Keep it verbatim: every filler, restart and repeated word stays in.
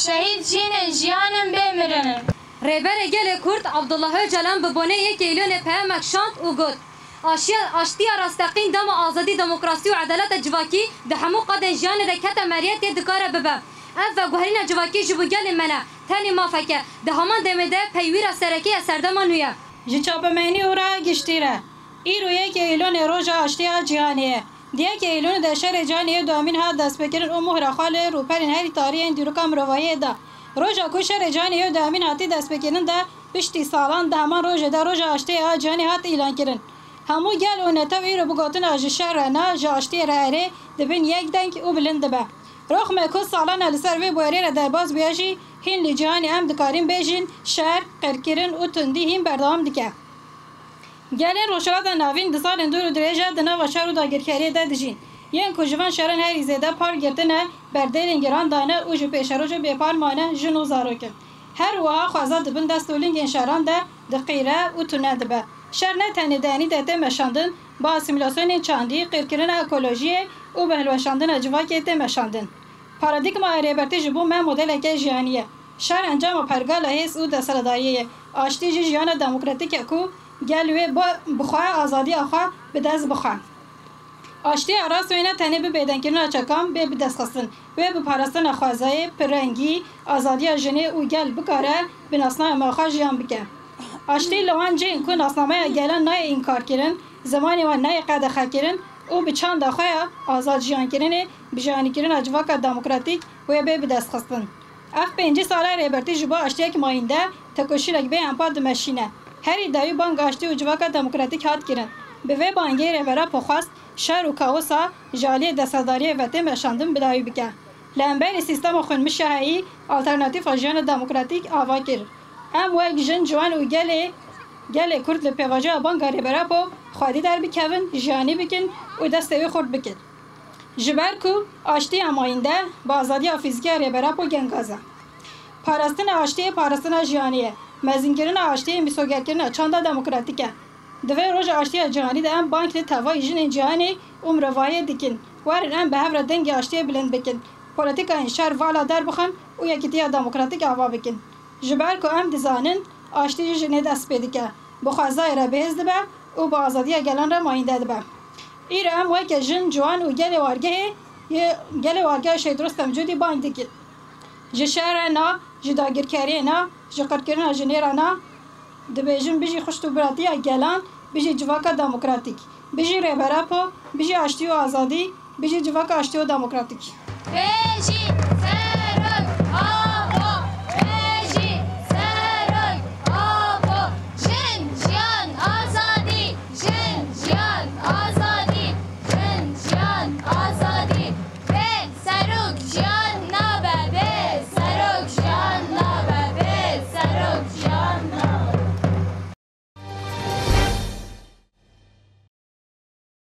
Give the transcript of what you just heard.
Şehîd jîn in, jiyan in, bê mirin in. Rêberê Gelê Kurd Abdullah Ocalan bi bonê yekê Îlonê peyamek şand û got, Aşiya, aştiya rasteqîn dema azadî, demokrasî û edaleta civakî di hemû qadên jiyanê de kete meriyetê dikare bibe. Ev veguherîna civakî ji bo gelê me ne, tenê mafek e. Di heman demê de peywîra serekê ye serdema nû ye. Ji çapemenî û raya giştî re, îro yekê Îlonê roja aştiya cîhanê ye. Di yekê Îlonê de şerê cîhanê yê duhemîn hat destpêkirin û mohra xwe li rûpelên herî tarî yên dîroka mirovahiyê da. Roja ku şerê cîhanê yê duhemîn hatî destpêkirin de piştî salan di heman rojê de roja aştiyê a cîhanê hat îlankirin. Hemû gel û netew îro bi gotina ji şer re na, ji aştiyê re erê, dibin yek deng û bilind dibe. Roxme ku salane li ser vê bûyerê re derbas bûye jî, hîn li cîhanê em dikarîn bêjin, şer, qirkirin û tundî hîn berdewam dike. Gelên Rojhilata Navîn di salên dûr û dirêj e di nava şer û dagirkeriyê de dijîn. Yên ku ji van şeran herî zêde par girtine, berdêlên giran dane û ji pêşerojê bêpar mane jin û zarok in. Her wiha xweza di bin dest û lingên şeran de diqîre û tune dibe. Şer ne tenê di enî de tê meşandin, bi asîmîlasyonên çandî, qirkirina ekolojiyê û bi hilweşandina civakê tê meşandin. Paradîgmaya Rêbertî ji bo me modeleke jiyanî ye. Şer encama pergala hêz û desthilatdariyê ye. Aştî jî jiyana demokratîk e ku gel wê bi, bi xwe azadiya xwe bi dest bixe. Aştiya rast wê ne tenê bi bêdengkirina çekan bê bidestxistin, wê bi parastina xwezayê, pirrengî, azadiya jinê û gel bikare bi nasnamaya xwe jiyan bike. Aştî li wan cihên ku nasnameya gelan nayê înkarkirin, zimanê wan nayê qedexekirin û bi çanda xwe ya azad jiyankirinê, bi jiyanîkirina civaka demokratîk wê bê bidestxistin. Ev pêncî sal e Rêbertî ji bo aştiyek mayînde tekoşînek bê hempa dimeşîne. Herî dawî bang aştî û civaka demokratîk hat kirin. Bi vê bangê Rêber Apo xwest şer û kaosa ji aliyê desthilatdariyê ve tê meşandin bi dawî bike. Li hemberî sîstema xwînmişa heyî, alternatîfa jiyana demokratîk ava kir. Em wek jin, ciwan û gelê, gelê Kurd li pêvajoya banga Rêber Apo xwedî derbikevin, jiyanî bikin û destê wê xurt bikin. Ji ber ku aştiya mayînde bi azadiya fîzîkî ya Rêber Apo gengaz e. Parastina aştiyê parastina jiyanê ye. Mezînkirina aştiyê mîsogerkirina çanda demokratîk e. Di vê roja aştiya cîhanî de em bang li tevayî jinên cîhanê û mirovahiyê dikin. Werin em bi hev re dengê aştiyê bilind bikin. Polîtîkayên şer vala derbixin û yekîtiya demokratîk ava bikin. Ji ber ku em dizanin aştî ji jinê dest pê dike. Bi xwezayê re bihêz dibe û bi azadiya gelan re mayînde dibe. Îro em weke jin, ciwan û gelê wargehê yê, gelê wargeha Şehîd Rustem Cûdî bang dikin. Ji şer re na, ji dagirkeriyê na, ji qirkirina jinê re na, dibêjin bijî xişt û biratiya gelan, bijî civaka demokratîk. Bijî Rêber Apo, bijî aştî û azadî, bijî civaka aştî û demokratîk. Bêjî,